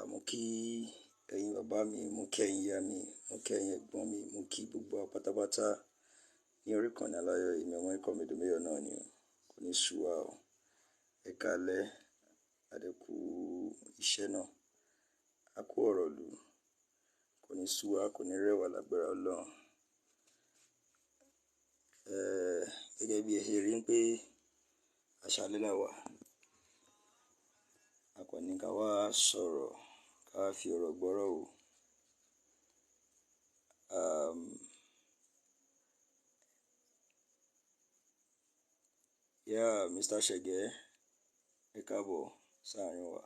Mo kí ẹ̀yin bàbá mi, mo kí ẹ̀yin ìyá mi, mo kí ẹ̀yin ẹ̀gbọ́n mi, mo kí gbogbo wa pátápátá ní orí ìkànnì aláyọ̀. Èmi ọmọ yín Comrade Mayor náà ni o. Kò ní sú wa o. Ẹ káalẹ́, a dẹ̀ kú iṣẹ́ náà. A kú ọ̀rọ̀ ìlú. Kò ní sú wa, kò ní rẹ̀ wá lágbára Ọlọ́run. Gẹ́gẹ́ bí ẹ ṣe rí pé àṣálẹ́ la wà. A kàn ní ká wá sọ̀rọ̀, ká wá fi ọ̀rọ̀ gbọ́rọ̀ wò. Yeah, Mr. Shege, ẹ káàbọ̀ sáàrin wa.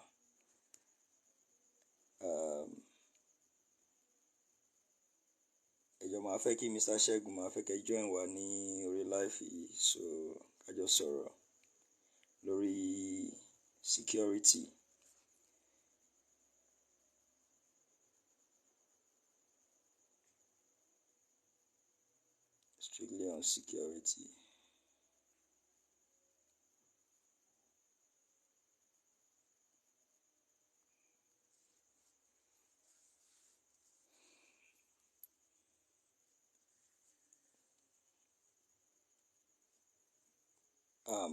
Ẹ jọ̀ọ́, màá fẹ́ kí Mr. Ṣẹ́gun, màá fẹ́ kẹ́ join wa ní orí live yìí, so ká jọ sọ̀rọ̀ lórí security. Strictly on security.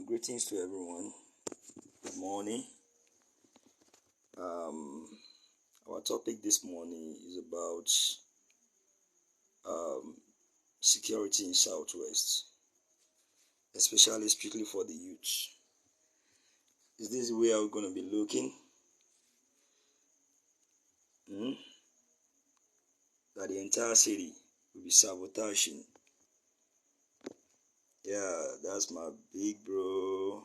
Greetings to everyone. Good morning. Our topic this morning is about security in Southwest, especially strictly for the youth. Is this where we're going to be looking? Hmm? That the entire city will be sabotaging. Yeah, that's my big bro.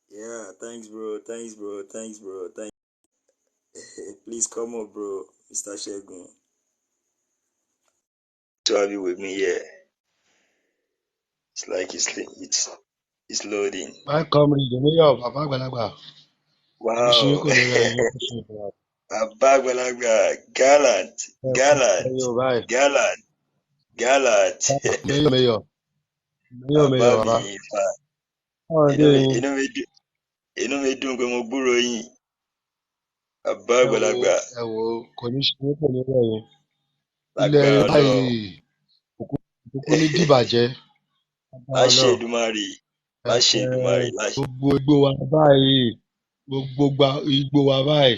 Yeah, thanks, bro. Thanks, bro. Thanks, bro. Thank. Please come up, bro, Mr. Shegun. To have you with me here. It's like it's loading. My comrade, Mayor, bàbá àgbàlagbà, kò ní sú yín, Wow. kò ní rẹ̀ yín, kò sí ìfura. Bàbá àgbàlagbà, gallant, Ẹ kú gallant, ẹyọ báyìí. Gallant, gallant. Mayor, Mayor, Mayor, Bàbá Mayor, bàbá. mi fa. Báwo Inú dé mi yín? Inú mi dùn pé mo gbúròó yín. Bàbá Ẹ wo àgbàlagbà, ẹ wo, kò ní sú yín, kò ní rẹ̀ yín. Ilẹ̀ lágbára Ọlọ́run. báyìí òkúkú ní dìbàjẹ́. Lágbára Láṣẹ Ọlọ́run. Èdùmàrè, láṣẹ Èdùmàrè, láṣẹ. Gbogbo igbó wa báyìí, gbogbo igbó wa báyìí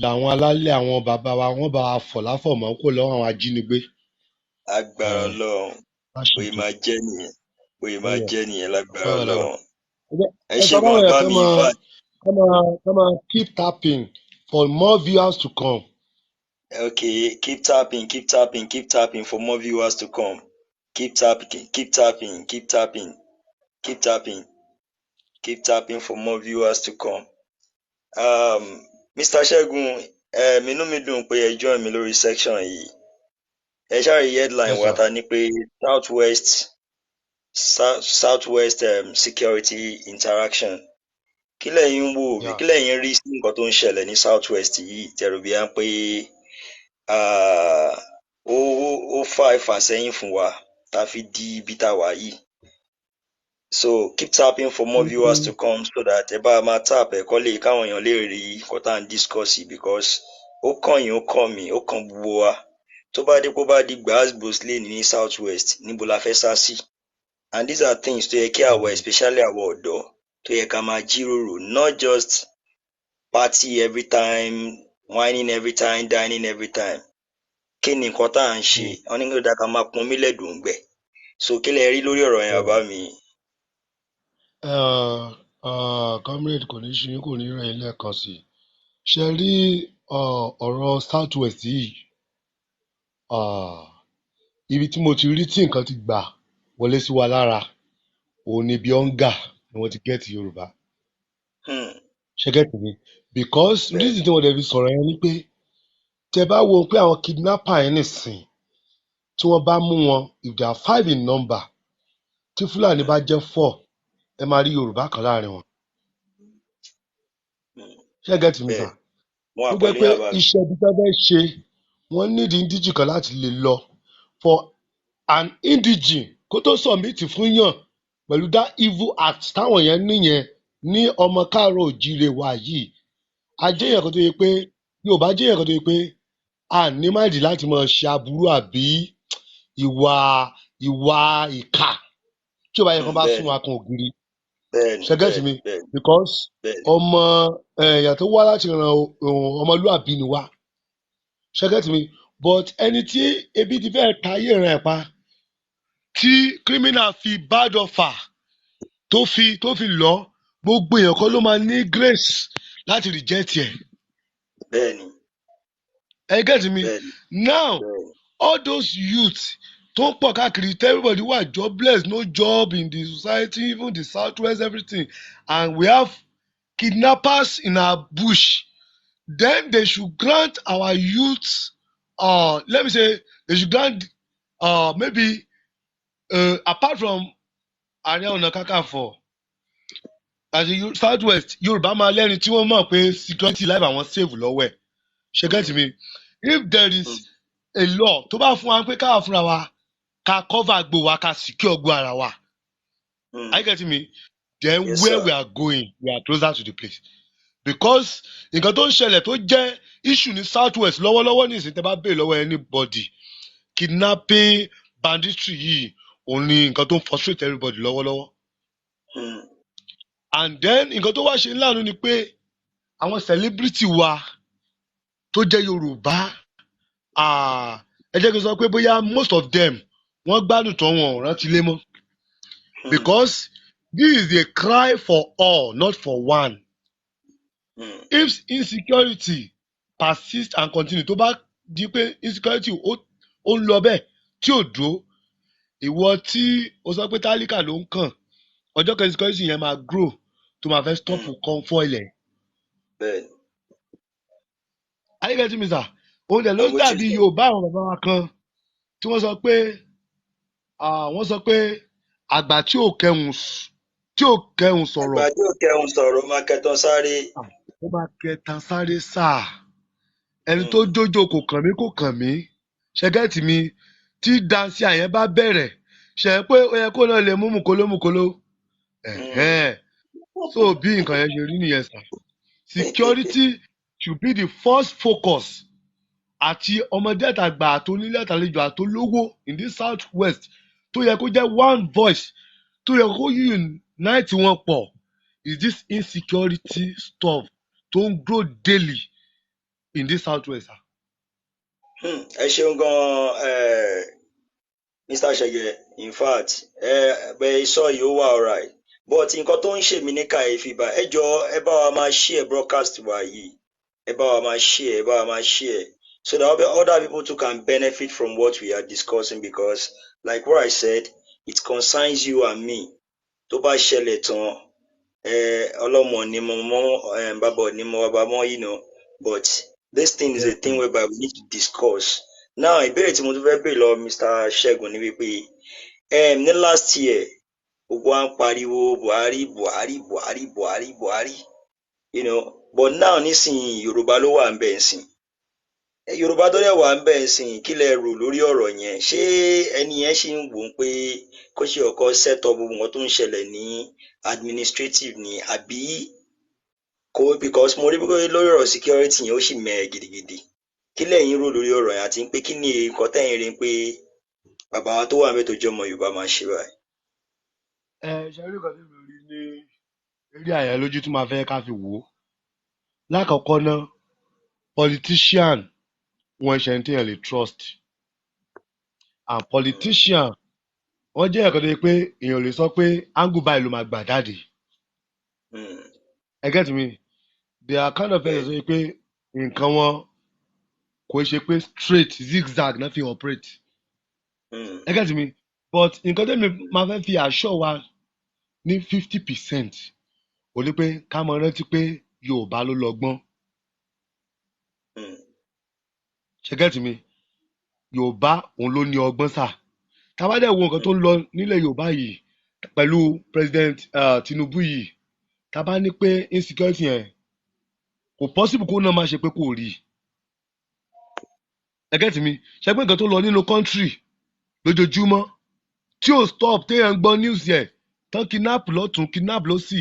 làwọn alálẹ̀, àwọn bàbá wa, wọ́n bá wa fọ̀ láfọ̀mọ́ kó lọ́wọ́ àwọn ajínigbé. Agbára Ọlọ́run. Láṣẹ Bóyá Èdùmàrè. máa jẹ́ nìyẹn. Bóyá máa Mayor, jẹ́ nìyẹn lágbára bàbá àgbàlagbà. Ọlọ́run. Ẹ Ẹ ṣé sọ gan fáwọn èèyàn bàbá kán mi, in máa fact. kán máa keep tapping for more viewers to come. Okay, keep tapping, keep tapping, keep tapping for more viewers to come. Keep tapping, keep tapping, keep tapping, keep tapping, keep tapping for more viewers to come. Mr. Ṣẹ́gun, inú mi dùn pé ẹ join mi lórí section yìí. Ẹ ṣáà rí headline Yes, wa sir. ta ní pé Southwest security interaction. Kí lẹ̀yin ń wò, kí lẹ̀yin rí sí nǹkan tó ń ṣẹlẹ̀ ní Southwest yìí? Tẹ̀rù bí á pé ó fa ìfàsẹ́yìn fún wa tá a fi di ibi tá a wà yìí. So keep tapping for more viewers to come so that ẹ bá máa tap ẹ kọ́ lè káwọn èèyàn lè rí nǹkan tá à ń discuss yìí, because ó kàn yín, ó kàn mí, ó kàn gbogbo wa. Tó bá dé kó bá di gbàásgbòs lé ní Southwest, níbo la fẹ́ sá sí? And these are things tó yẹ kí àwa, especially àwa ọ̀dọ́, tó yẹ ká máa jíròrò, not just party every time, whining every time, dining every time. Kí ni nǹkan tá à ń ṣe? Wọ́n ní kí ló dáa ká máa pọn mílẹ̀ dòǹgbẹ. So kí lẹ rí lórí ọ̀rọ̀ yẹn, bàbá mi? Comrade, kò ní sú yín, kò ní rẹ̀ yín lẹ́ẹ̀kan sí i. Ṣe rí ọ̀rọ̀ South West yìí, ibi tí mo ti rí tí nǹkan ti gbà wọlé sí wa lára òun ni ibi hunger ni wọ́n ti get Yorùbá. Ṣe get mi? Because reason tí wọ́n dẹ̀ fi sọ̀rọ̀ yẹn ni pé tẹ bá wo pé àwọn kidnapper yẹn nìsín, tí wọ́n bá mú wọn, if they are five in number, tí Fúlàní bá jẹ́ four, ẹ máa rí Yorùbá kan láàrin wọn. Ṣé get mi, sir? Mo wà Tó jẹ́ pẹ̀lú pé yín, bàbá mi. Iṣẹ́ ibi tó fẹ́ ṣe, wọ́n need indigene kan láti lè lọ for an indigene kó tó submit fún yàn pẹ̀lú that evil act táwọn yẹn níyẹn ní ọmọ káàárọ̀ òjíire wa yìí. A jẹ́ èèyàn kan tó yẹ pé Yorùbá jẹ́ èèyàn kan tó yẹ pé a ní mind láti máa ṣe aburú àbí ìwà ìkà tí ò bá yẹ kán bá sún wa kan ògiri. Ṣé ẹ get mi? Because ọmọ èèyàn tó wá láti ran ọmọlúàbí ni wá. Ṣé ẹ get mi? But ẹni tí ebi ti fẹ́ ta ayé rẹ̀ pa, tí criminal fi bad offer tó fi lọ, gbogbo èèyàn kan ló máa ní grace láti reject ẹ̀. Ẹ get mi? Now, all those youths tó ń pọ̀ káàkiri, everybody wà jobless, no job in the society, even the Southwest, everything, and we have kidnappers in our bush, then they should grant our youths, let me say, they should grant maybe apart from Ààrẹ Ọ̀nà Kakanfò as a Southwest, Yorùbá máa lẹ́ni tí wọ́n mọ̀ pé security life àwọn save lọ́wọ́ ẹ̀. Ṣé get mi? If there is a law tó bá fún wa pé káwa fúnra wa ká cover gbò wa, ká secure gbò ara wa, are you getting me? Then Yes, where sir. we are going, we are closer to the place, because nǹkan tó ń ṣẹlẹ̀ tó jẹ́ issue ní Southwest lọ́wọ́lọ́wọ́ nísìnyí, tẹ́ bá béèrè lọ́wọ́ anybody, kidnapping, banditry yìí, òun ni nǹkan tó ń frustrate everybody lọ́wọ́lọ́wọ́. And then nǹkan tó wá ṣe láàánú ni pé àwọn celebrity wa tó jẹ́ Yorùbá, ah, ẹ jẹ́ kí n sọ pé bóyá most of them, wọ́n gbádùn tán, wọn ò rántí lé mọ́, because this is a cry for all, not for one. If insecurity persist and continue, tó bá di pé insecurity ó ń lọ bẹ́ẹ̀ tí ò dúró, ìwọ tí o sọ pé tálíkà ló ń kàn, ọjọ́ kan insecurity yẹn máa grow tó máa fẹ́ stop convoy ilẹ̀. Are you getting me, sir? Òun dẹ̀ ló I'm with you, dàbí sir. Yorùbá, àwọn bàbá wa kan tí wọ́n sọ pé, ah, wọ́n sọ pé àgbà tí ò kẹhùn sọ̀rọ̀, Àgbà tí ò kẹhùn sọ̀rọ̀ máa kẹtàn sáré. Ó máa kẹtàn sáré sáà. Ẹni tó jójó kò kàn mí, kò kàn mí. Ṣé ẹ get mi? Tí dansi àyẹn bá bẹ̀rẹ̀, ṣe é pé ó yẹ kó náà lè mú mùkóló mùkóló. Ẹ̀hẹ́n. So bí nǹkan yẹn ṣe rí nìyẹn, sir. Security should be the first focus, àti ọmọdé àtàgbà, àtonílé àtàlejò àtolówó in this South West, tó yẹ kó jẹ́ one voice tó yẹ kó unite wọn pọ̀ is this insecurity stuff tó ń grow daily in this South West, sir. Ẹ ṣeun gan, Mr. Ṣẹ̀yẹ. In fact, bẹ́ẹ̀ sọ yìí, ó wà alright, but nǹkan tó ń ṣe mí ní kàyéfì bá, ẹ jọ, ẹ bá wa máa share broadcast wa yìí, ẹ bá wa máa share, ẹ bá wa máa share, so that other people too can benefit from what we are discussing, because like what I said, it concerns you and me. Tó bá ṣẹlẹ̀ tán, ọlọ́mọ ni mo mọ, bàbá ò ní mọ bàbá mọ́, but this thing is a thing whereby we need to discuss. Now, ìbéèrè tí mo tún fẹ́ béèrè lọ Mr. Ṣẹ́gun ni wípé ní last year, gbogbo wa ń pariwo Buhari, Buhari, Buhari, Buhari, Buhari, but now nísìnyí, Yorùbá ló wà ń bẹ̀ ń sìn. Yorùbá tó dẹ̀ wà ń bẹ̀ ń sìn, kí lẹ rò lórí ọ̀rọ̀ yẹn? Ṣé ẹni yẹn ṣì ń wò ó pé kó ṣe ọkọ set up gbogbo nǹkan tó ń ṣẹlẹ̀ ní administrative ni, àbí kò? Because mo rí pé lórí ọ̀rọ̀ security yẹn, ó sì mẹ́ẹ̀ gidigidi. Kí lẹ̀yin rò lórí ọ̀rọ̀ yẹn, àti pé kí ni nǹkan tẹ̀yin rí pé bàbá wa tó wà níbẹ̀ tó jẹ́ ọmọ Yorùbá máa ṣe báyìí? Ẹ ṣe rí nǹkan tí mi rí ní eré àyẹ̀ lójú tí màá fẹ́ ká fi wò ó. Lákọ̀ọ́kọ́ ná, politician wọn ṣe ẹni téèyàn lè trust, and politician wọ́n jẹ́ ẹ̀kan tó yẹ pé èèyàn lè sọ pé angle báyìí ló máa gbà jáde. Ẹ get me? They are kind of person tó yẹ pé nǹkan wọn kò ṣe pé straight, zigzag náà fi operate. Ẹ get me? But nǹkan tẹ́mi máa fẹ́ fi assure wa ní 50% ò ní pé ká mọ rántí pé Yorùbá ló lọ́gbọ́n. Ṣé get mi? Yorùbá òun ló ní ọgbọ́n sà. Tá bá dẹ̀ wo nǹkan tó ń lọ nílẹ̀ Yorùbá yìí pẹ̀lú President Tinubu yìí, tá bá ní pé insecurity yẹn Kò possible kó náà má ṣe pé kò rí i. Ẹ get mi? Ṣe pé nǹkan tó lọ nínú country lójoojúmọ́ tí ò stop, téèyàn ń gbọ́ news yẹn tán, kidnap lọ́tún, kidnap lọ́sì,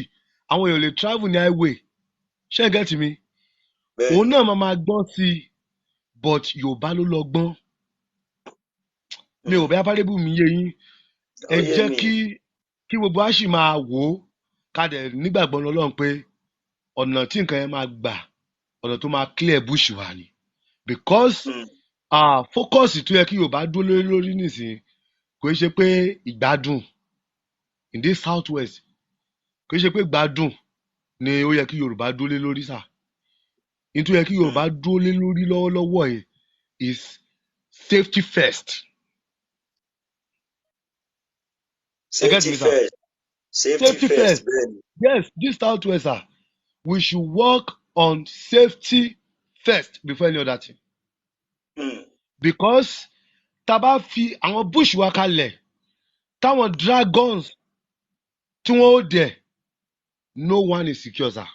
àwọn èèyàn lè travel ní highway. Ṣé ẹ get mi? Òun Bẹ́ẹ̀ni. náà máa gbọ́n sí i, but Yorùbá ló lọ gbọ́n. Mi ò bẹ́ẹ̀ apárẹ́bù mi yé yín. Ó Ẹ yé jẹ́ mi. kí gbogbo wa sì máa wò ó, ká dẹ̀ nígbàgbọ́ ní Ọlọ́run pé ọ̀nà tí nǹkan yẹn máa gbà, ọ̀nà tó máa clear bush wa ni, because focus tó yẹ kí Yorùbá dúró lórí lórí nísìnyí kò í ṣe pé ìgbádùn in this South West, kò í ṣe pé ìgbádùn ni ó yẹ kí Yorùbá dúró lé lórí sà. Ní tó yẹ kí Yorùbá dúró lé lórí lọ́wọ́lọ́wọ́ yìí is safety first. Ẹ get Safety me, sir? first. Safety Safety first. first. Bẹ́ẹ̀ni. Yes, this South West, sir, we should work on safety first before any other thing, because tá a bá fi àwọn bush wa kalẹ̀, táwọn dragons tí wọ́n ó dẹ̀, no one is secure, sir.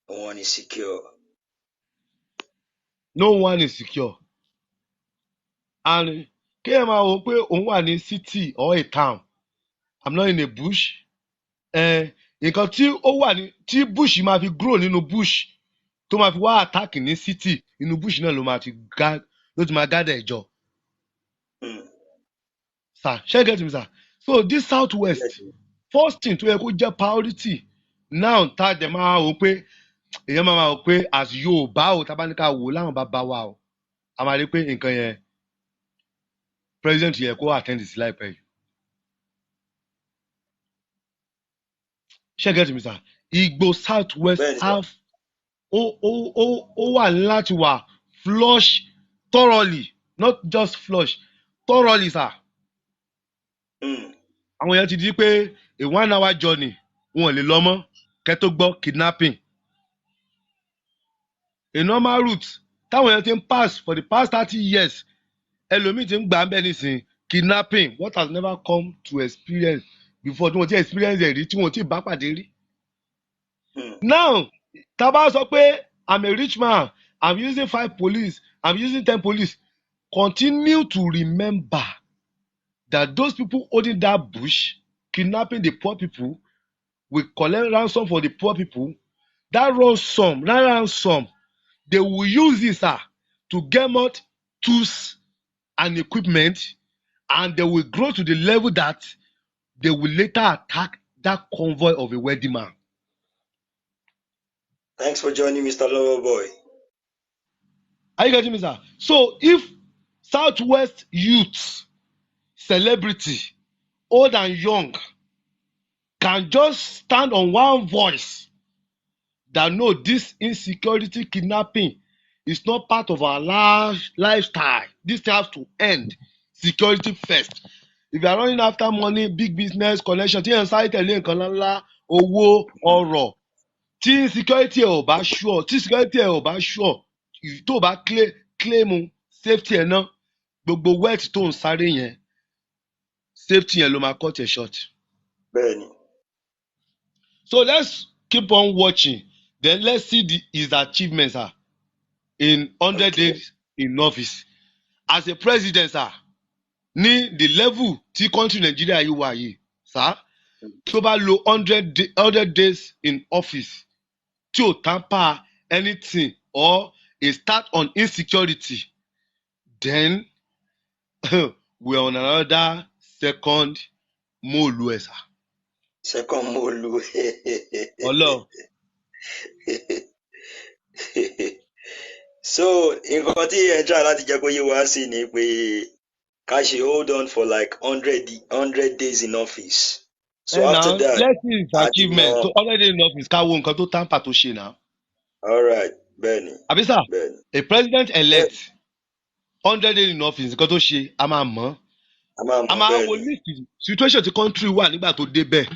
No one is secure. No one is secure. And kéèyàn máa wò ó pé òun wà ní city or a town, I'm not in a bush. Nǹkan tí ó wà ní tí bush máa fi grow nínú bush, tó máa fi wá attack ní city, inú bush náà ló máa ti gá, ló ti máa gather ìjọ. Sir, ṣé you get me, sir? So this South West, first thing tó yẹ kó jẹ́ priority now, tá a dẹ̀ máa wò ó pé èèyàn máa wò pé as Yorùbá o, tá a bá ní ká wò ó láwọn bàbá wa o, a máa rí pé nǹkan yẹn president yẹ kó attend sí láìpẹ́ yìí. Ṣé you get me, sir? Igbo South West Bẹ́ẹ̀ni sir. have ó wà láti wà flush thoroughly, not just flush thoroughly, sir. Àwọn èèyàn ti di pé a one hour journey, wọn ò lè lọ mọ́ kẹ́ tó gbọ́ kidnapping. A normal route táwọn èèyàn ti ń pass for the past 30 years, ẹlòmíì ti ń gbà ń bẹ̀ nísìnyí, kidnapping, what has never come to experience before, tí wọ́n ti experience ẹ̀ rí, tí wọ́n ti bá pàdé rí. Now, tá a bá sọ pé I'm a rich man, I'm using five police, I'm using 10 police, continue to remember that those people holding that bush, kidnapping the poor people, will collect ransom for the poor people. That ransom, they will use it, sir, to get more tools and equipment, and they will grow to the level that they will later attack that convoy of a wealthy man. Thanks for joining, Mr. Loverboy. Are you getting me, sir? So if Southwest youths, celebrity, old and young, can just stand on one voice that no, this insecurity, kidnapping is not part of our lifestyle. This thing has to end. Security first. If you are running after money, big business, connection, tí yẹn ń sáré tẹ̀lé nǹkan ńláńlá, owó, ọrọ̀, tí insecurity ẹ̀ ò bá sure, tí security ẹ̀ ò bá sure, tó o bá claim safety ẹ̀ náà, gbogbo wealth tó ń sáré yẹn, safety yẹn ló máa cut ẹ̀ short. Bẹ́ẹ̀ni. So let's keep on watching. Then let's see his achievements, sir, in 100 days in office. As a president, sir, ní the level tí country Nigeria yìí wà yìí, sir, tó bá lo 100 days in office tí ò tamper anything or a start on insecurity, then we are on another second molu ẹ̀, sir. Second molu. Ọlọ́run. So nǹkan tí ẹ ń try láti jẹ́ kó yé wa sí ni pé ká ṣe hold on for like 100 days in office. So And after now that, let's see his a ti achievement. mọ. So 100 days in office, ká wo nǹkan tó tamper tó ṣe náà. All right, bẹ́ẹ̀ni. Àbí sir, Bẹ́ẹ̀ni. a president elect, 100 days in office, nǹkan tó ṣe, a máa mọ̀. A máa A mọ̀. máa wo Bẹ́ẹ̀ni. list situation tí country wà nígbà tó débẹ̀.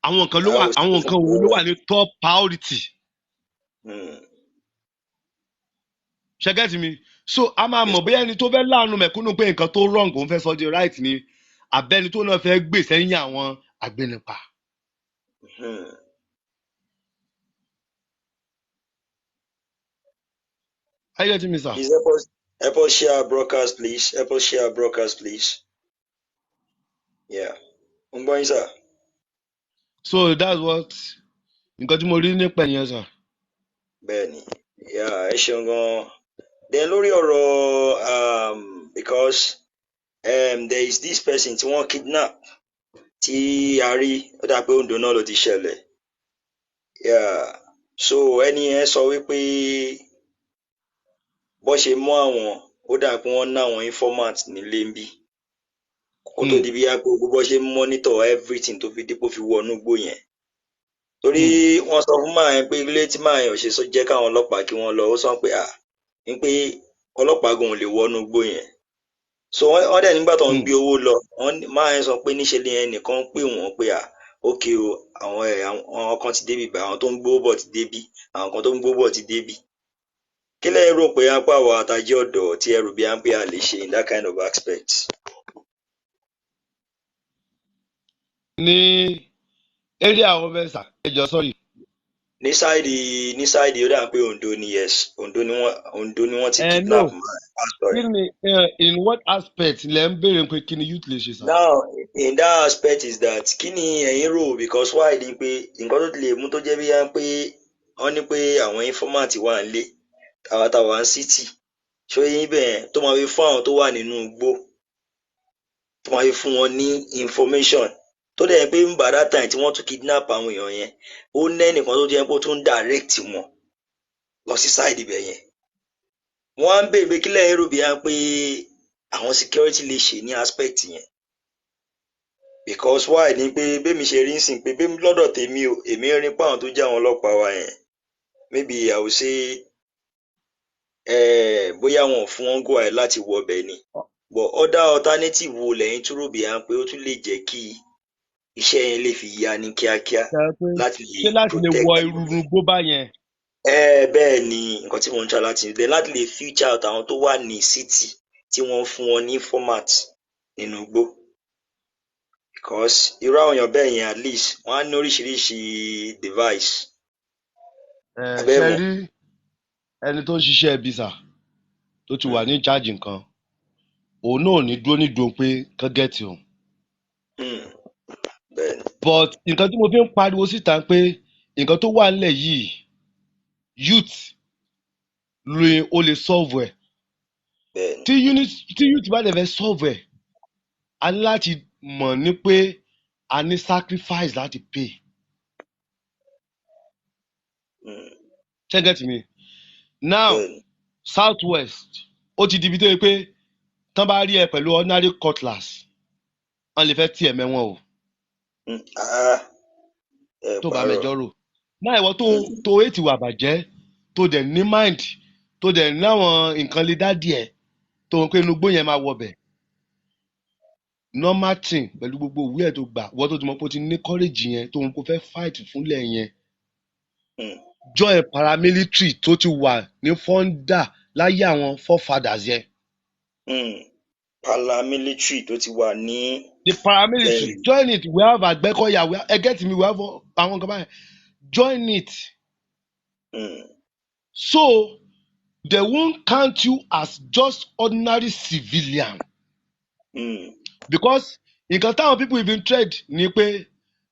Àwọn nǹkan ló wà, Àwọn àwọn nǹkan wo ló wà ní top priority. Ṣé get mi? So a máa Yes. mọ̀ bóyá ẹni tó fẹ́ láàánú mẹ̀kúnnù pé nǹkan tó wrong òun fẹ́ sọ di right ni, àbẹ́ni tó náà fẹ́ gbè sẹ́yìn àwọn agbẹnipa. Are you getting me, sir? Please help us share our broadcast, please. Help us share our broadcast, please. Yeah. Ń gbọ́ yín, sir. So that's what nǹkan tí mo rí nípa ẹ̀yẹn, sir. Bẹ́ẹ̀ni. Yeah, ẹ ṣeun gan. Then lórí ọ̀rọ̀ because there is this person tí wọ́n kidnap tí a rí, ó dà pé Ondo náà ló ti ṣẹlẹ̀. Yeah. So ẹni yẹn sọ wípé bó ṣe mú àwọn, ó dà pé wọ́n ná àwọn informant nílé ń bí kó tó di bí á pé gbogbo bó ṣe ń monitor everything tó fi dípò fi wọnú igbó yẹn, torí wọ́n sọ fún máa yẹn pé ilé tí máa yẹn ò ṣe sọ jẹ́ káwọn ọlọ́pàá kí wọ́n lọ. Ó sọ pé à ní pé ọlọ́pàá gan ò lè wọnú igbó yẹn. So wọ́n dẹ̀ nígbà tó ń gbé owó lọ, wọ́n máa yẹn sọ pé níṣe ni ẹnìkan pè wọ́n pé à ókè o, àwọn ẹ̀ àwọn kan ti débi bá, àwọn tó ń gbówó bọ̀ ti débí, àwọn kan tó ń gbówó bọ̀ ti débí. Kí lẹ́yìn rò pé apá àwọn àtàjẹ́ ọ̀dọ́ tí ẹ rò bí á ń pé a lè ṣe in that kind of aspect? Ní area àwọn bẹ́ẹ̀, sir? Ẹ jọ, sorry. Ní side ó dà pé Ondo ni, yes, Ondo ni wọ́n ti Ẹ kidnap no pastor kí yẹn. Ni in what aspect lẹ ń béèrè pé kí ni youth lè ṣe, sir? Now, in that aspect is that kí ni ẹ̀yin rò, because why ni pé nǹkan tó lè mú tó jẹ́ bí yá pé wọ́n ní pé àwọn informant wà nílé, àwa táwa ń city, ṣó yín bẹ́ẹ̀, tó máa fi fún àwọn tó wà nínú igbó, tó máa fi fún wọn ní information, tó dẹ̀ pé by that time tí wọ́n tún kidnap àwọn èèyàn yẹn, ó ní ẹnìkan tó jẹ́ pé ó tún direct wọn lọ sí side ibẹ̀ yẹn. Wọ́n á ń béèrè pé kí lẹ́yìn rò bí yá pé àwọn security lè ṣe ní aspect yẹn, because why ni pé bẹ́mi ṣe rí ń sìn pé bẹ́mi lọ́dọ̀ tèmi o, èmi rí pé àwọn tó jẹ́ àwọn ọlọ́pàá wa yẹn, maybe I will say bóyá wọn ò fún wọn go ahead láti wọ ọbẹ̀ ni, but other alternative wo lẹ́yìn tún rò bí i pé ó tún lè jẹ́ kí iṣẹ́ yẹn lè fi yá ní kíákíá láti lè Ṣé láti lè protect wọ irú igbó báyẹn? Ẹ bẹ́ẹ̀ ni nǹkan tí mo ń try láti then láti lè filter out àwọn tó wà ní city tí wọ́n fún wọn ní informant nínú igbó, because irú àwọn èèyàn bẹ́ẹ̀ yẹn, at least wọ́n á ní oríṣiríṣi device. Ẹ Abẹ́ ṣe mọ̀. Rí ẹni tó ń ṣiṣẹ́ ibi, sir, tó ti wà ní charge nǹkan, òun náà ò ní dúró ní dúró pé kán get òun. Bẹ́ẹ̀ ni. But nǹkan tí mo fi ń pariwo síta pé nǹkan tó wà nílẹ̀ yìí, youth ló ó lè solve ẹ̀. Bẹ́ẹ̀ ni. Tí youth bá dẹ̀ fẹ́ solve ẹ̀, a ní láti mọ̀ ní pé a ní sacrifice láti pay. Ṣé get me now? Bẹ́ẹ̀ ni. South West, ó ti di ibi tó yẹ pé tán bá rí ẹ pẹ̀lú ordinary cutlass, wọ́n lè fẹ́ tiẹ̀ mẹ́wọ̀n o. Ah, ẹ Tó bá parọ́. mẹjọ rò náà, ìwọ tó ètì wà bàjẹ́, tó dẹ̀ ní mind, tó dẹ̀ ní àwọn nǹkan lè dá díẹ̀ tó ń pé inú igbó yẹn máa wọbẹ̀, normal thing, pẹ̀lú gbogbo òwe ẹ̀ tó gbà, wọ́n tó ti mọ̀ pé ó ti ní courage yẹn tó ń kó fẹ́ fight fúnlẹ̀ yẹn, join paramilitary tó ti wà ní founder láyé àwọn forefathers yẹn. Paramilitary tó ti wà ní The paramilitary, join it. We have Àgbẹ̀kọ̀yà, we have, ẹ get me, we have àwọn nǹkan báyẹn, join it. So they won't count you as just ordinary civilian because nǹkan táwọn people even trade ni pé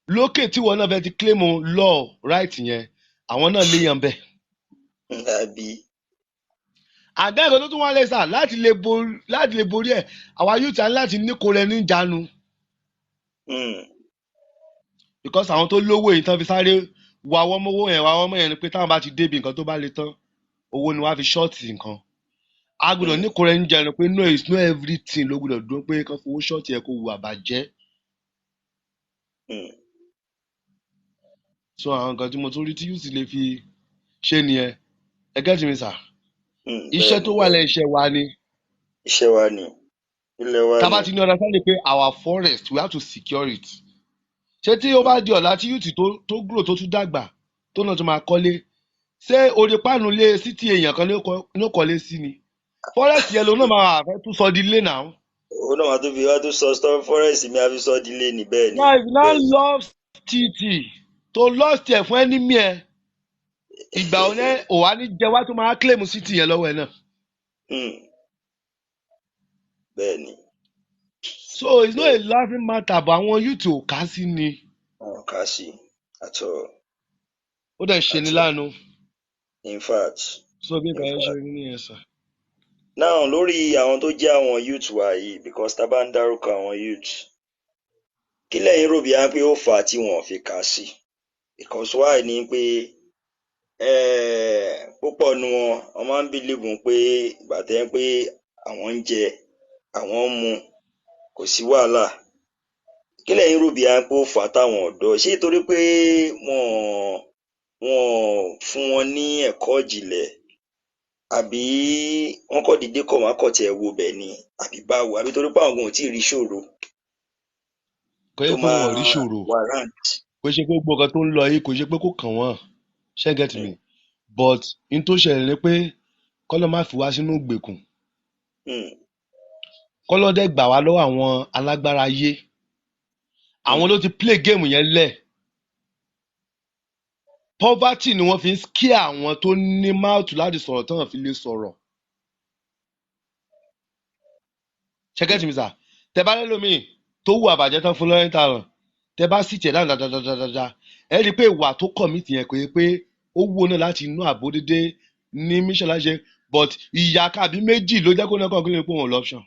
lókè tí wọn náà fẹ́ ti claim law right yẹn, àwọn náà léèyàn bẹ́ẹ̀. Àbí? Àdá ìkan tó tún wá lẹ́sà láti lè borí ẹ̀, àwa youth á ní láti ní kó rẹ níjàánu because àwọn tó lówó yìí tán fi sáré wà wọ́n mówó yẹn, wà wọ́n mọ́ yẹn ni pé táwọn bá ti débi nǹkan tó bá le tán, owó ni wọ́n á fi short nǹkan. A gbọ́dọ̀ ní kó rẹ níjàánu pé no, it's not everything ló gbọ́dọ̀ dúró pé kán fowó short yẹn kó wù àbàjẹ́. So àwọn nǹkan tí mo tún rí tí youth lè fi ṣe nìyẹn. Ẹ get me, sir? Iṣẹ́ Bẹ́ẹ̀ni. tó wà Bẹ́ẹ̀ni. lẹ́yìn, iṣẹ́ wa ni. Iṣẹ́ wa ni, ilẹ̀ wa Tá a bá ni. ti ní understanding pé our forest, we have to secure it, ṣé tí ó bá di ọ̀la tí youth tó grow, tó tún dàgbà, tó náà tún máa kọ́lé, ṣé orí páànù lé city èèyàn kan ní ó kọ́lé sí ni? Forest yẹn lòun náà máa fẹ́ tún sọ di ilé náà. Òun náà máa tún fi wá tún sọ stop forest mi, a fi sọ di ilé ni, bẹ́ẹ̀ ni. Now if you now Bẹ́ẹ̀ ni. lost títì tó lost ẹ̀ fún enemy ẹ̀. Ìgbà wo ni ò wá ní jẹ wá tó máa claim city yẹn lọ́wọ́ ẹ náà? Bẹ́ẹ̀ ni. So it's not a laughing matter, but àwọn youth ò kà sí ni. Wọn kà sí at all. Ó dẹ̀ ṣe ni At all. láàánú. In fact. So bí nǹkan In yẹn ṣe fact. rí nìyẹn, sir. Now, lórí àwọn tó jẹ́ àwọn youth wa yìí, because tá a bá ń dárúkọ àwọn youth, kí lẹ́yìn rò bí i pé ó fà á tí wọn ò fi kà á sí? Because why ni pé púpọ̀ nu wọn, wọ́n máa ń believe pé ìgbà tẹ́ ń pé àwọn ń jẹ, àwọn ń mu, kò sí wàhálà. Kí lẹ́yìn rò bí i pé ó fà á táwọn ọ̀dọ́ ṣé torí pé wọ́n fún wọn ní ẹ̀kọ́ ìjìnlẹ̀, àbí wọ́n kọ́ dédé kọ̀ wọ́n kọ̀ tiẹ̀ wo bẹ̀ ni, àbí báwo, àbí torí pé àwọn gan ò tí ì rí ṣòro Kò yẹ tó pé máa wọn ò rí ṣòro. warrant? Kò ṣe pé gbogbo nǹkan tó ń lọ yìí, kò ṣe pé kò kàn wọ́n, ṣé get me? But n tó ṣẹlẹ̀ ni pé kọ́lọ́ má fi wá sínú ìgbèkùn, kọ́lọ́ dẹ̀ gbà wá lọ́wọ́ àwọn alágbára ayé. Àwọn ló ti play game yẹn lẹ̀. Poverty ni wọ́n fi ń scare àwọn tó ní mouth láti sọ̀rọ̀ tán fi lè sọ̀rọ̀. Ṣé get me, sir? Tẹ bá lẹ́lòmíì tó wù àbàjẹ́ tán fún lọ́yìn tààràn, tẹ bá sì tẹ̀ dáadáa dáadáa, ẹ rí i pé ìwà tó commit yẹn kò yẹ pé ó wù ó náà láti inú àbó dédé ní mission láti ṣe, but ìyá kàbí méjì ló jẹ́ kó náà kàn kí ló pé òun ò l'option.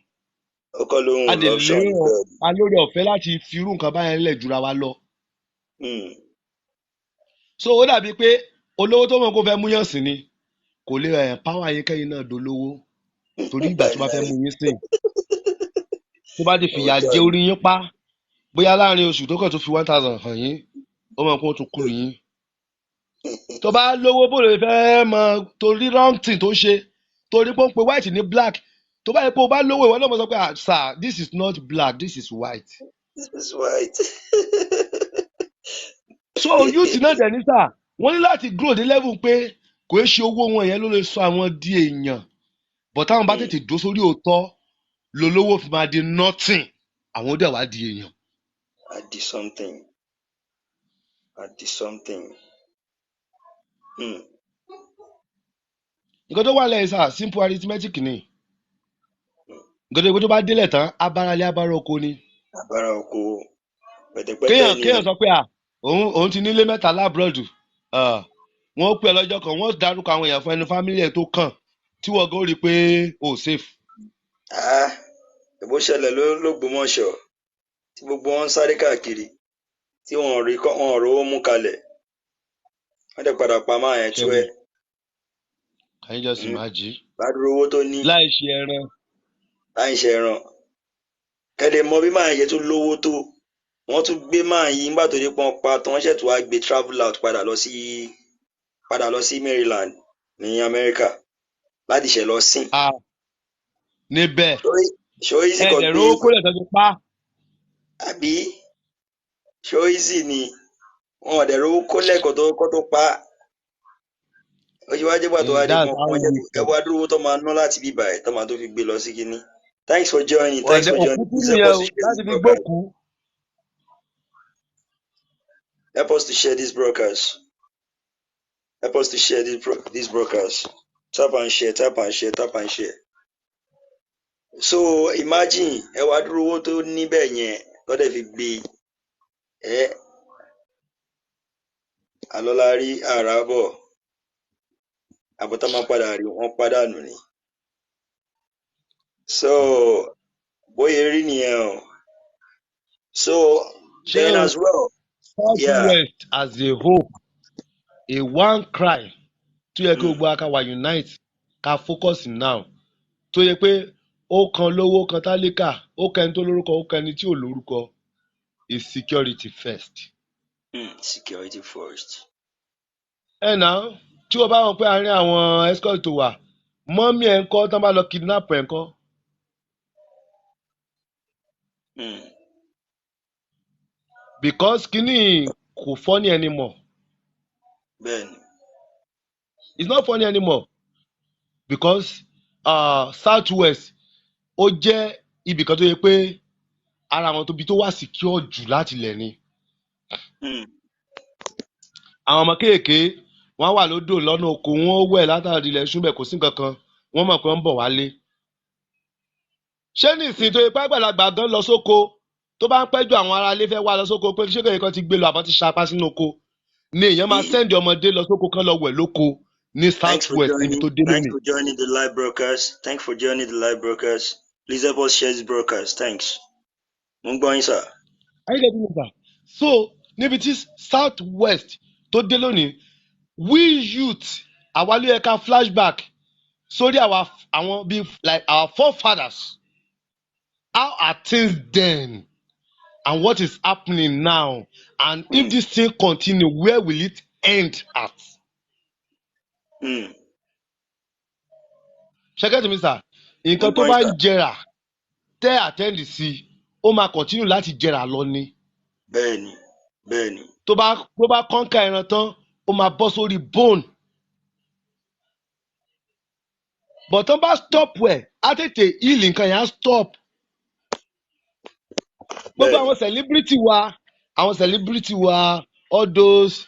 Ó kọ́ lóhùn A dẹ̀ l'option. lérò Bẹ́ẹ̀. A lórí ọ̀fẹ́ láti fi irú nǹkan báyẹn lẹ̀ jura wa lọ. So ó dàbí pé olówó tó mọ̀ kó fẹ́ mú yàn sí ni kò lè empower yín kẹ́yìn náà dolówó, torí ìgbà tó bá fẹ́ mú yín sìn, tó bá ti fìyà jẹ orí yín pa, bóyá láàrin oṣù tó kàn tó fi 1,000 hàn yín, ó mọ̀ kó tún kúrò yín. Tó bá lówó, bó lè fẹ́ mọ torí wrong thing tó ṣe, torí pé ó ń pe white ní black. Tó bá yẹ pé o bá lówó, ìwọ náà mọ̀ sọ pé, "Ah sir, this is not black, this is white." This is white. So youth náà dẹ̀ ní sà, wọ́n ní láti grow dé level pé kò é ṣe owó wọn yẹn ló lè sọ àwọn di èèyàn, but táwọn bá tètè dó sórí òótọ́, lolówó fi máa di nothing, àwọn ó dẹ̀ wá di èèyàn. I did something. I did something. Nǹkan tó wà lẹ́yìn sà, simple arithmetic ni. Nǹkan tó yẹ kó tó bá délẹ̀ tán, abáralé abára oko ni. Àbára oko pẹ̀tẹ̀pẹ̀tẹ̀ Kéèyàn ni. Kéèyàn sọ pé à òun ti nílé mẹ́ta l'abroad, wọ́n pè é lọ́jọ́ kan, wọ́n dárúkọ àwọn èèyàn fún ẹnu family ẹ̀ tó kàn tí wọ́n gan rí i pé o safe. Ah, ìbò ṣẹlẹ̀ ló l'Ógbómọ̀ṣọ́ tí gbogbo wọn ń sáré káàkiri tí wọn ò rí wọn ò rówó mú kalẹ̀. Wọ́n dẹ̀ padà pa máa yẹn tú ẹ̀. Can you just imagine? Ládùúrú owó tó ní. Láì ṣe ẹran. Láì ṣe ẹran. Kẹ́ lè mọ bí máa yẹn tún lówó tó. Wọ́n tún gbé máa yìí nígbà tó dé pọ́n pa tán, wọ́n ṣẹ̀ tún wá gbé travel out padà lọ sí Maryland ní Amẹ́ríkà láti ṣẹ̀ lọ sìn. Ah, níbẹ̀. Ṣó easy kan ẹ̀ẹ́dẹ̀ gbé rówó kólẹ̀ tó ti pa. Àbí ṣó easy ni? Wọn ò dẹ̀ rówó kólẹ̀ kó tó pa á. Ó ṣe wá jẹ́ gbà tó wá dé pọ́n wọ́n jẹ́ ẹ wá dúró owó tó máa ná láti bíbà ẹ̀ tó máa tó fi gbé lọ sí kínní. Thanks for joining. Thanks for joining. Òkú kú nìyẹn o, láti fi gbókùú. Help us to share these broadcast. Help us to share this broadcast. Tap and share, tap and share, tap and share. So imagine, ẹ wá dúró owó tó níbẹ̀ yẹn lọ́dẹ̀ fi gbé ẹ alọ́lárí àràbọ̀ àbọ̀tá máa padà rí wọ́n pàdánù ni. So bóyá rí nìyẹn o. So then as well. South West as a whole, a one cry tó yẹ kí gbogbo wa ká wà unite, ká focus now, tó yẹ pé ó kan lówó, ó kan tálíkà, ó kan ẹni tó lórúkọ, ó kan ẹni tí ò lórúkọ, is security first. Security first. Ẹ nà tí wọ́n bá wọn pé àárín àwọn escort tó wà, mummy ẹ̀ ń kọ́, tán bá lọ kidnap ẹ̀ ń kọ́? Because kínní kò funny anymore. It's not funny anymore because South West, ó jẹ́ ibì kan tó yẹ pé ara àwọn tóbi tó wà secure jù láti ilẹ̀ ni. Àwọn ọmọ kéèké Wọ́n wà lódò lọ́nà oko, wọ́n wẹ̀ látàrí ilẹ̀ ṣúbẹ̀, kò sí nǹkan kan, wọ́n mọ̀ pé wọ́n ń bọ̀ wálé. Ṣé ní ìsìn tó ipá àgbàlagbà gan lọ sóko, tó bá ń pẹ́ ju, àwọn ará ilé fẹ́ wá lọ sóko pé ṣé kò kan ti gbé lọ àbọ̀ ti ṣapá sínú oko ni èèyàn máa send ọmọdé lọ sóko kán lọ wẹ̀ lóko ní Thanks South for West níbi joining. tó dé Thanks lónìí? for joining the live broadcast. Thanks for joining the live broadcast. Please help us share this broadcast. Thanks. Mo ń gbọ́ yín, sir. Are you getting me, sir? So níbi tí South West tó dé lónìí, we youth, àwa ló yẹ ká flashback sórí àwa àwọn bíi like our forefathers. How are things then and what is happening now, and if this thing continue, where will it end at? Ṣé get mi, sir? Mo ń Nǹkan tó gbọ́ bá yín, ń sir. jẹrà tẹ́ attend sí, ó máa continue láti jẹrà lọ ni. Bẹ́ẹ̀ni, bẹ́ẹ̀ni. Tó bá conquer ẹran tán, ó máa bọ́ sórí bone, but tán bá stop ẹ̀, á tètè heal, nǹkan yẹn á stop. Gbogbo àwọn celebrity wa, all those,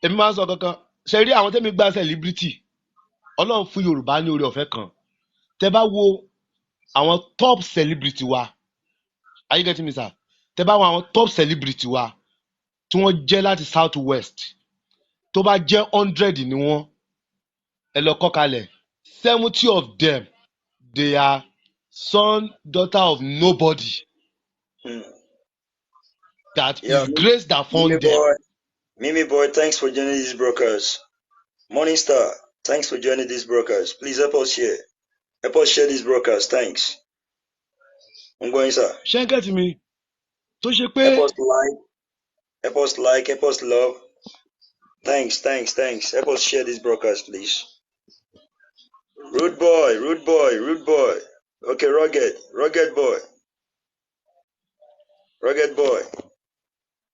èmi máa ń sọ kankan ṣe rí àwọn tẹ́mi gbá celebrity. Ọlọ́run fún Yorùbá ní oore ọ̀fẹ́ kan. Tẹ́ bá wo àwọn top celebrity wa, are you getting me, sir? Tẹ́ bá wo àwọn top celebrity wa tí wọ́n jẹ́ láti South West, tó bá jẹ́ 100 ni wọ́n, ẹ lọ kọ́ kalẹ̀, 70 of them, they are son, daughter of nobody that is grace that Mimi fund them. Boy, Mimi Boy, thanks for joining this broadcast. Morning Star, thanks for joining this broadcast. Please help us share. Help us share this broadcast. Thanks. Mo ń gbọ́ yín, sir. Ṣé ń get mi? Tó ṣe pé Help us like, help us like, help us love. Thanks, thanks, thanks. Help us share this broadcast, please. Rude boy, rude boy, rude boy. Okay, rugged, rugged boy. Rugged boy.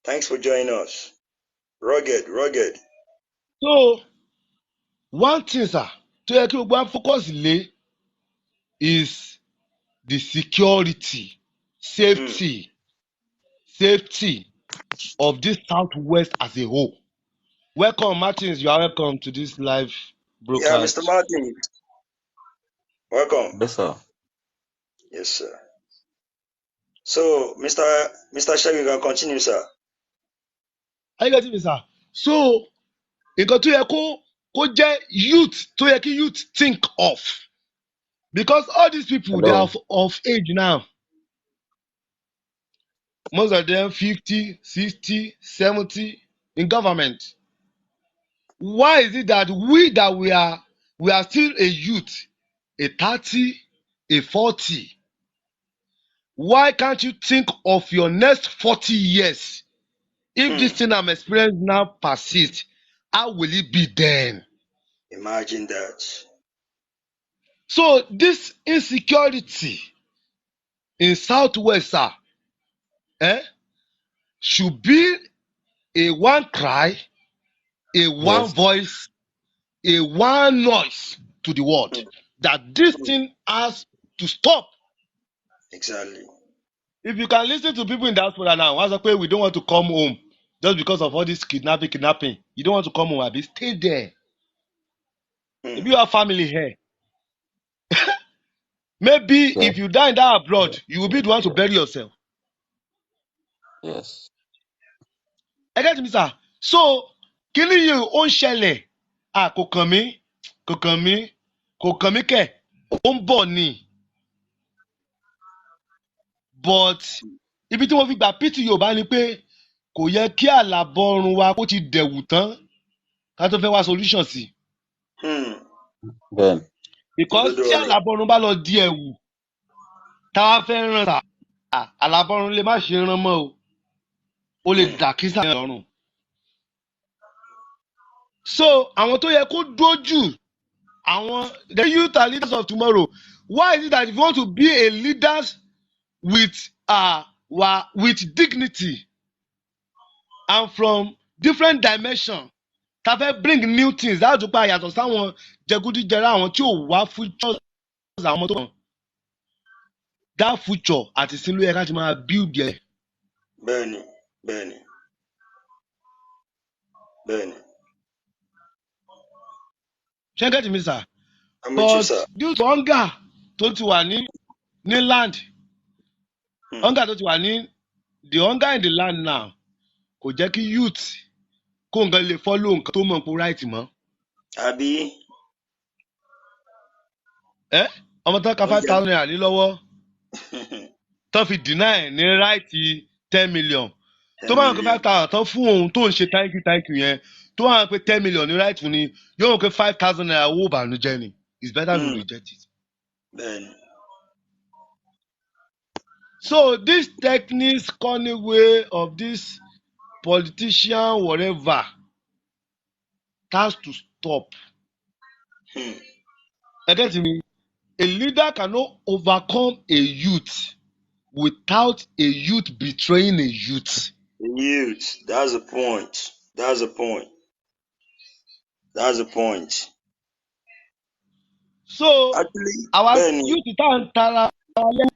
Thanks for joining us. Rugged, rugged. So one thing, sir, tó yẹ kí gbogbo wa focus lé is the security, safety of this Southwest as a whole. Welcome, Martins. You are welcome to this live Yeah, Mr. broadcast. Martin. Welcome. Yes, sir. Yes, sir. So, Mr. Shegun, you can continue, sir. Are you getting me, sir? So nǹkan tó yẹ kó jẹ́ youth, tó yẹ kí youth think of, because all these people, they are Hello. of age now, most of them 50, 60, 70 in government. Why is it that we are still a youth, a 30, a 40? Why can't you think of your next 40 years? If this thing I'm experiencing now persist, how will it be then? Imagine that. So this insecurity in Southwest, sir, should be a one cry, a one voice, a one noise to the world that this thing has to stop. If you can listen to people in diaspora now, wọ́n á sọ pé we don't want to come home just because of all this kidnapping, kidnapping. You don't want to come home, abi? Stay there. If you have family here, maybe if you die in that abroad, you will be the one to bury yourself. Ẹ get me, sir? So kíní yìí ó ń ṣẹlẹ̀, à kò kàn mí, kò kàn mí, kò kàn mí kẹ̀, ó ń bọ̀ ni. But ibi tí mo fi gbà pity Yorùbá ni pé kò yẹ kí àlàbọ̀run wa kó ti dẹ̀wù tán ká tó fẹ́ wá solution sí. Because Òdodo tí ọ̀rọ̀. àlàbọ̀run bá lọ di ẹ̀wù táwa fẹ́ ràn tà, àlàbọ̀run lè má ṣe rán mọ́ o, ó lè dà kí sáà lọ́rùn. So àwọn tó yẹ kó dójú, àwọn the youth are leaders of tomorrow. Why is it that if you want to be a leader with dignity and from different dimension, ta fẹ́ bring new things láti pa yàtọ̀ sáwọn jẹgúdújẹrá, àwọn tí ò wá futures, àwọn ọmọ tó kàn, that future àti sínú yẹ ká ti máa build ẹ. Bẹ́ẹ̀ni. Ṣé ẹ get mi, sir? I'm with you, But sir. due to hunger tó ti wà ní land, hunger tó ti wà ní, the hunger in the land now, kò jẹ́ kí youth kó nǹkan lè follow nǹkan tó mọ̀ pé right mọ́. Àbí? Ẹ ọmọ tán ka ₦5,000 ní lọ́wọ́, tán fi deny ní right 10 million, tó bá wọn pé 5,000 tán fún òun tó ń ṣe "thank you, thank you" yẹn, tó wà pé 10 million ní right fún ni, yóò wọ́n pé ₦5,000 owó ìbànújẹ́ ni. It's better to reject it. So this techniques, cunning way of this politician, whatever, has to stop. Ẹ get me? A leader cannot overcome a youth without a youth betraying a youth. The youth. That's the point. That's the point. That's the point. So Actually, àwa bẹ́ẹ̀ni. youth tá à ń tara wa lẹ́yìn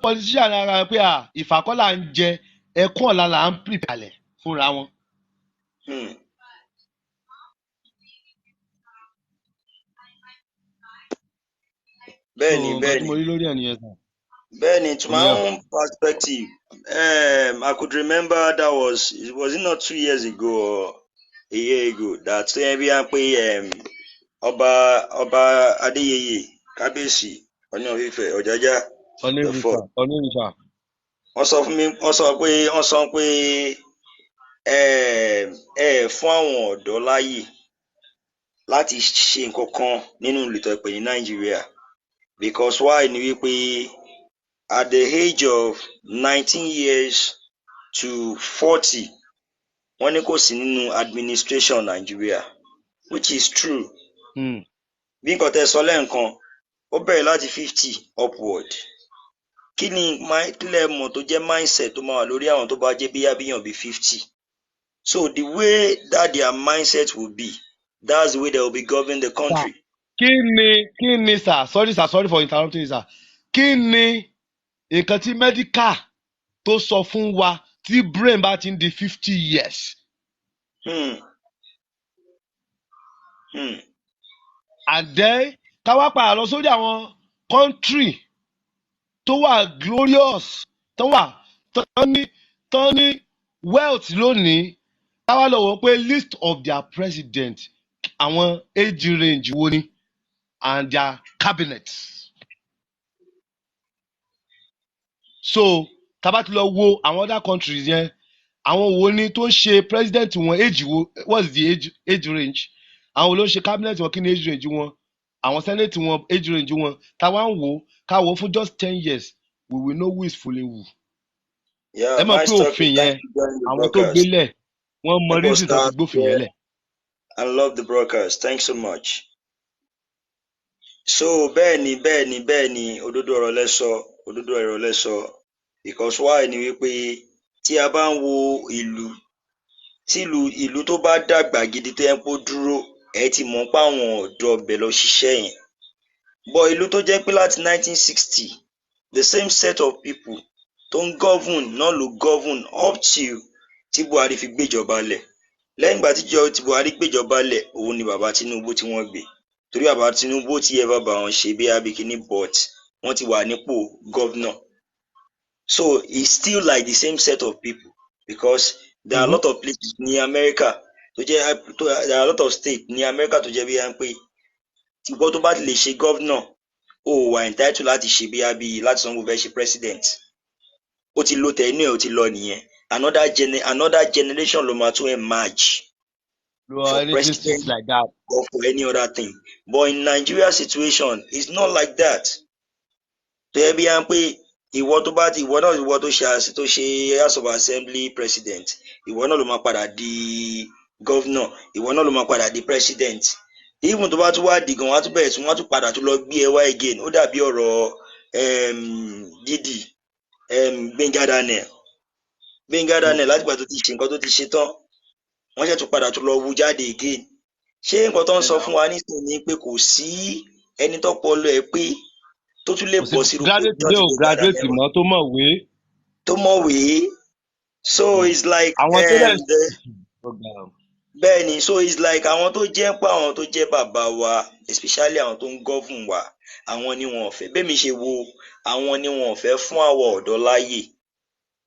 politician ara pé à ìfàkọ́là ń jẹ ẹkún ọ̀la là ń prepare fúnra wọn. So nǹkan tí mo rí lórí ẹ̀ nìyẹn, sir. Bẹ́ẹ̀ni, to my Yeah. own perspective, I could remember that was it not 2 years ago or a year ago that tó yẹn bí wọ́n pé Ọba Adéyẹyè, Kábíyèsí, Ọọ̀ni of Ifẹ̀, Ọ̀jájá the Ọ̀nìrìṣà. Fourth. Ọ̀nìrìṣà. Wọ́n sọ fún mi, wọ́n sọ pé ẹ fún àwọn ọ̀dọ́ láàyè láti ṣe nǹkan kan nínú ìlú tó pè ní Nàìjíríà, because why ni wípé at the age of 19 years to 40, wọ́n ní kò sí nínú administration Nàìjíríà, which is true. Bí nǹkan tẹ́ sọ lẹ́ẹ̀kan, ó bẹ̀rẹ̀ láti 50 upward. Kí ni kí lẹ mọ̀ tó jẹ́ mindset tó máa wà lórí àwọn tó bá jẹ́ bíyá bíyàn bí 50? So the way that their mindset will be, that's the way they will be governing the country. Kí ni, sir? Sorry, sir, sorry for interrupting you, sir. Kí ni nǹkan tí medical tó sọ fún wa tí brain bá ti ń di 50 years? And then ká wá padà lọ sórí àwọn country tó wà glorious, tó ní wealth lónìí, ká wá lọ wò ó pé list of their president, àwọn age range wo ni, and their cabinet. So tá bá ti lọ wo àwọn other countries yẹn, àwọn wo ni tó ń ṣe president wọn, age wo, what's the age range? Àwọn wo ló ń ṣe cabinet wọn, kí ni age range wọn? Àwọn senate wọn, age range wọn. Tá wá ń wò ó, ká wò ó fún just 10 years, we will know who is fooling who. Ẹ mọ̀ pé òfin yẹn, àwọn tó gbélẹ̀, wọ́n mọ reason tó fi gbófin yẹn lẹ̀. I love the broadcast. Thanks so much. So bẹ́ẹ̀ ni, òdodo ọ̀rọ̀ lẹ sọ, òdodo ọ̀rọ̀ lẹ sọ, because why ni wípé tí a bá ń wo ìlú, tí ìlú tó bá dàgbà gidi, tó yẹ kó dúró, ẹ ti mọ̀ pé àwọn ọ̀dọ́ ọbẹ̀ lọ ṣiṣẹ́ yẹn. But ìlú tó jẹ́ pé láti 1960, the same set of people tó ń govern náà ló govern up till tí Buhari fi gbéjọba lẹ̀. Lẹ́yìn ìgbà tí Buhari gbéjọba lẹ̀, òun ni bàbá Tinubu tí wọ́n gbé, torí bàbá Tinubu tí ẹ bá bá wọn ṣe bí abikini, but wọ́n ti wà nípò governor, so it's still like the same set of people, because there are a lot of places ní America tó jẹ́ there are a lot of states ní America tó jẹ́ bí wọ́n pé ìwọ tó bá ti lè ṣe governor, o wà entitled láti ṣe bí abi láti sanwó fẹ́ ṣe president. Ó ti lo tẹ̀ inú ẹ̀, ó ti lọ nìyẹn. Another generation ló máa tún emerge for president like that, or for any other thing. But in Nigeria situation, it's not like that. Tó yẹ bí wọ́n pé ìwọ tó bá ti, ìwọ náà, ìwọ tó ṣe House of Assembly president, ìwọ náà ló máa padà di governor, ìwọ náà ló máa padà di president. Even tó bá tún wá di gan, wọ́n á tún bẹ̀rẹ̀ tí wọ́n á tún padà tún lọ gbé ẹ wá again. Ó dàbí ọ̀rọ̀ Dídì Gbẹ́ngà Daniel. Gbẹ́ngà Daniel, látìgbà tó ti ṣe nǹkan tó ti ṣe tán, wọ́n ṣẹ̀ tún padà tún lọ wú jáde again. Ṣé nǹkan tó ń sọ fún wa nísìnyí ni pé kò sí ẹni tọ́pọlọ ẹ̀ pé tó tún lè bọ̀ sí Graduate dé ò graduate mọ́ tó mọ̀wé. Tó mọ̀wé. So it's like àwọn tó dẹ̀ the, Bẹ́ẹ̀ ni. So it's like àwọn tó jẹ́ pé àwọn tó jẹ́ bàbá wa, especially àwọn tó ń govern wa, àwọn ni wọn ò fẹ́ bẹ́ẹ̀ mi ṣe wo, àwọn ni wọn ò fẹ́ fún àwa ọ̀dọ́ láàyè.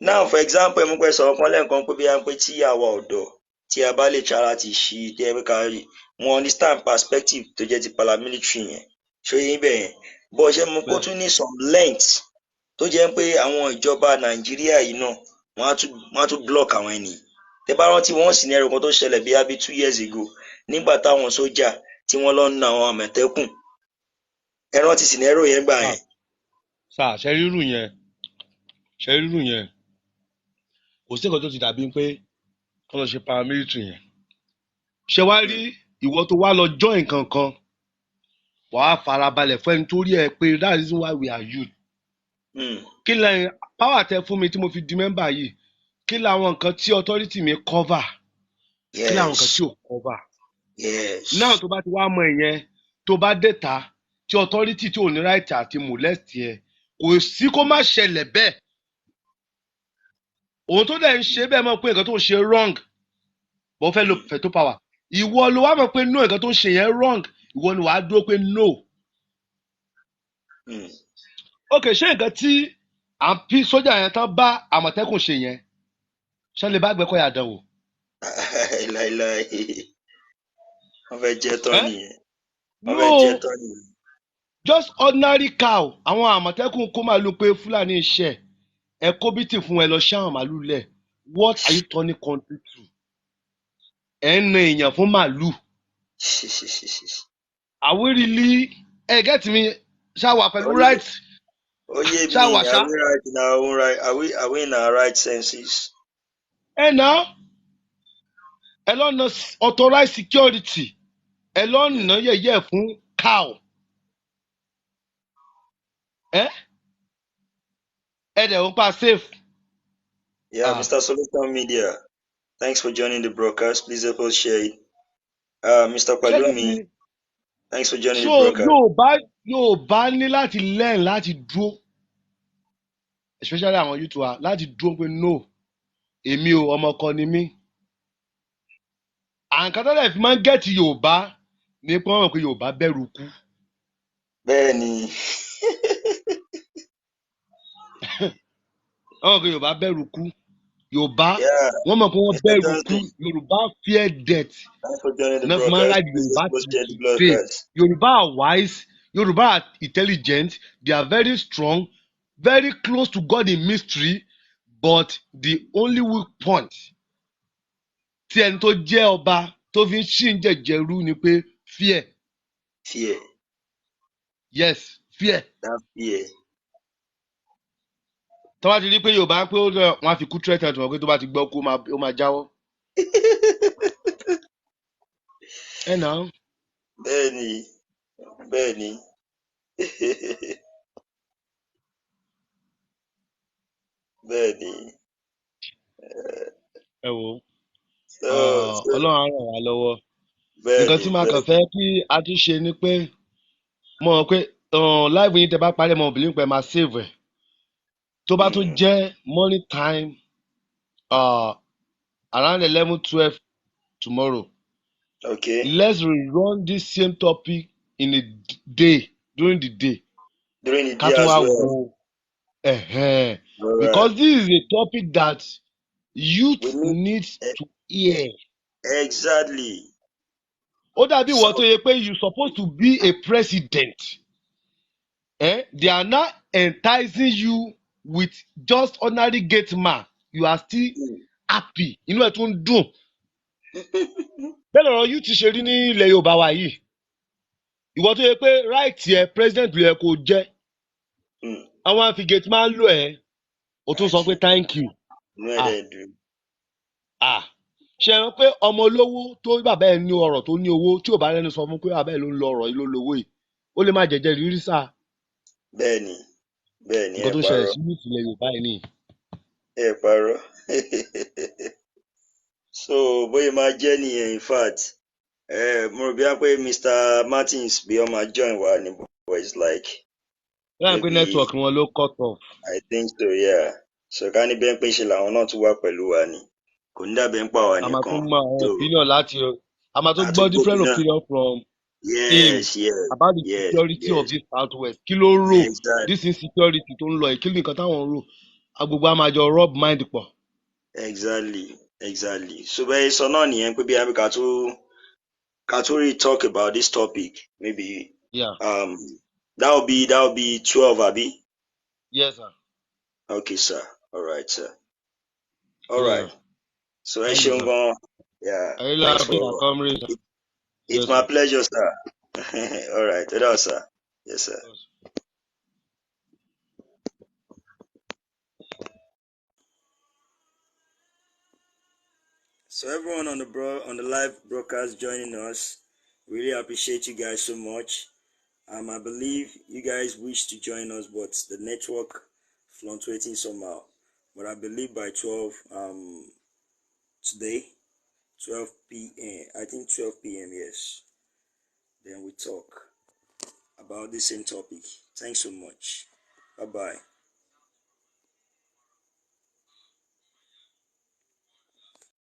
Now, for example, mo pẹ́ sọ̀rọ̀ kan lẹ́ẹ̀kan pé bí a ń pé tí àwa ọ̀dọ́ tí a bá lè try láti ṣí tí ẹ pé ká mo understand perspective tó jẹ́ ti paramilitary yẹn, ṣó yé yín bẹ́ẹ̀ yẹn? But ṣé mo kó tún ní some length tó jẹ́ pé àwọn ìjọba Nàìjíríà yìí náà, wọ́n á tún block àwọn ènìyàn. Tẹ bá rántí wọ́n sì ní ẹrù kan tó ṣẹlẹ̀ bí i 2 years ago, nígbà táwọn sójà tí wọ́n lọ ń na àwọn Àmọ̀tẹ́kùn. Ẹ rántí scenario yẹn gbà yẹn? Sà, ṣe rírù yẹn, ṣe rírù yẹn, kò sí nǹkan tó ti dàbí pé kọ́ lọ ṣe paramilitary yẹn. Ṣé wá rí ìwọ tó wá lọ join kankan, wàá farabalẹ̀ fún ẹni tó rí ẹ pé that is why we are youth. Kí lẹ́yìn power tẹ fún mi tí mo fi di member yìí? Kí làwọn nǹkan tí authority mi cover? Kí làwọn nǹkan tí ò cover? Náà tó bá ti wá mọ ìyẹn, tó bá déta tí authority tí ò ní right àti molest yẹ, kò sí kó má ṣẹlẹ̀ bẹ́ẹ̀. Òun tó dẹ̀ ń ṣe bẹ́ẹ̀ mọ̀ pé nǹkan tó ń ṣe wrong, bó fẹ́ lo veto power. Ìwọ ló wá mọ̀ pé no, nǹkan tó ń ṣe yẹn wrong. Ìwọ ni wàá dúró pé no. Ok, ṣé nǹkan tí à ń pí sójà yẹn tán bá Àmọ̀tẹ́kùn ṣe yẹn, ṣé lè bá Àgbẹ̀kọ̀yà dán wò? Láíláí, wọ́n fẹ́ jẹ́ tán Eh? nìyẹn. Wọ́n No. fẹ́ jẹ́ tán nìyẹn. Just ordinary cow, àwọn Àmọ̀tẹ́kùn kó màálù pé Fúlàní iṣẹ́ ẹ kó bítì fún ẹ lọ ṣé àwọn màálù lẹ̀. What are you turning country to? Ẹ ń na èèyàn fún màálù. Are we really, ẹ get me, ṣá wà pẹ̀lú right? Ó yé mi. Ṣá wà ṣá. Are we right in our own right? Are we in our right senses? Ẹ nà ẹ lọ́nà authorized security, ẹ lọ́nà yẹ̀yẹ́ fún cow. Ẹ dẹ̀ ń pa safe. Yeah. Ah. Mr. Solution Media, thanks for joining the broadcast. Please help us share it. Mr. Ṣé Palumi, kí thanks for joining the so broadcast. Yorùbá ní láti learn láti dúró, especially àwọn youth wa, láti dúró pé no, èmi ò, ọmọ kan ni mí. Àǹkan tó dẹ̀ fi máa ń get Yorùbá ní pé wọ́n mọ̀ pé Yorùbá bẹ̀rù kú. Bẹ́ẹ̀ ni. Wọ́n mọ̀ pé Yorùbá bẹ̀rù kú. Yorùbá, wọ́n mọ̀ pé wọ́n Mr. bẹ̀rù kú. Johnson, Yorùbá fear death. thanks for joining the Náà fi máa ń broadcast. like Please Yorùbá help us till share the today. broadcast. Yorùbá are wise, Yorùbá are intelligent, they are very strong, very close to God in mystery, but the only weak point tí ẹni tó jẹ́ ọba tó fi ń ṣì ń jẹ̀jẹ̀rú ni pé fear. Fear. Yes, fear. That fear. Tó bá ti rí pé Yorùbá pé ó lọ, wọn á fi kú threaten wọn pé tó bá ti gbọ́ kú, ó máa jáwọ́. Ẹ nà án. Bẹ́ẹ̀ ni, bẹ́ẹ̀ ni. Ẹ wò ó, So Ọlọ́run á ràn wá lọ́wọ́. Bẹ́ẹ̀ Nǹkan ni. tí màá Bẹ́ẹ̀ kàn fẹ́ kí a tún ṣe ni pé mo mọ̀ pé live yín tẹ bá parí, mo believe pé ẹ máa save ẹ̀. Tó bá tún jẹ́ morning time, around 11, 12 tomorrow, let's rerun this same topic in a day, during the day. During the Ká day tún as wá well. wo ẹ̀hẹ́n. All right. Because this is a topic that youth We need needs to hear. Exactly. Ó dàbí ìwọ So tó yẹ pé you suppose to be a president. Eh? They are now enticing you with just ordinary gate man. You are still happy. Inú ẹ̀ tún ń dùn. Bẹ́ẹ̀ lọ̀rọ̀ youth ṣe rí ní ilẹ̀ Yorùbá wa yìí. Ìwọ tó yẹ pé right yẹ, president ló yẹ kó jẹ́. Àwọn àfi gate man lò ẹ́. O tún sọ pé thank you. Inú ẹ̀ Ah. dẹ̀ dùn. Ah. Ṣe é rán pé ọmọ olówó tó bàbá ẹ̀ ní ọrọ̀, tó ní owó, tí ò bá rẹ́ni sọ fún pé bàbá ẹ̀ ló ń lo ọrọ̀ yìí, ló lówó yìí, ó lè má jẹjẹ rírí sáà. Bẹ́ẹ̀ ni. Nǹkan Ẹ tó ń ṣẹlẹ̀ parọ́. sí youth ilẹ̀ Yorùbá yìí nìyí. Ẹ parọ́. So bóyá máa jẹ́ nìyẹn. In fact, mo rò bí wọ́n pé Mr. Martins bí wọ́n máa join wa ní, but it's like Ó dà pé maybe network wọn ló cut off. I think so, yeah. So ká ní bẹ́ẹ̀ pé ṣe làwọn náà tún wà pẹ̀lú wa ni. Kò ní dàbí ń pa àwa A máa nìkan. tún mọ àwọn So opinion láti, a máa tún gbọ́ àtúgbò different opinion. opinion from him about the security of this southwest. Kí ló rò, this insecurity tó ń lọ yìí, kí ni nǹkan táwọn ń rò? Gbogbo a máa jọ rub mind pọ̀. Exactly. So bẹ́ẹ̀ sọ náà nìyẹn pé bí a ká tún really talk about this topic maybe that will be 12, àbí? Yes, sir. Okay, sir. All right, sir. All Yes, right. sir. So ẹ Thank you, ṣeun sir. gan. Yeah, I really thanks appreciate for comrade. it, it's Yes, my sir. pleasure, sir. All right. Ó, sir. Yes, sir. Yes. So everyone on the live broadcast joining us, really appreciate you guys so much. I believe you guys wish to join us, but the network fluctuating somehow. But I believe by 12 today, 12 p.m. I think 12 p.m. Yes. Then we talk about the same topic. Thanks so much. Bye bye.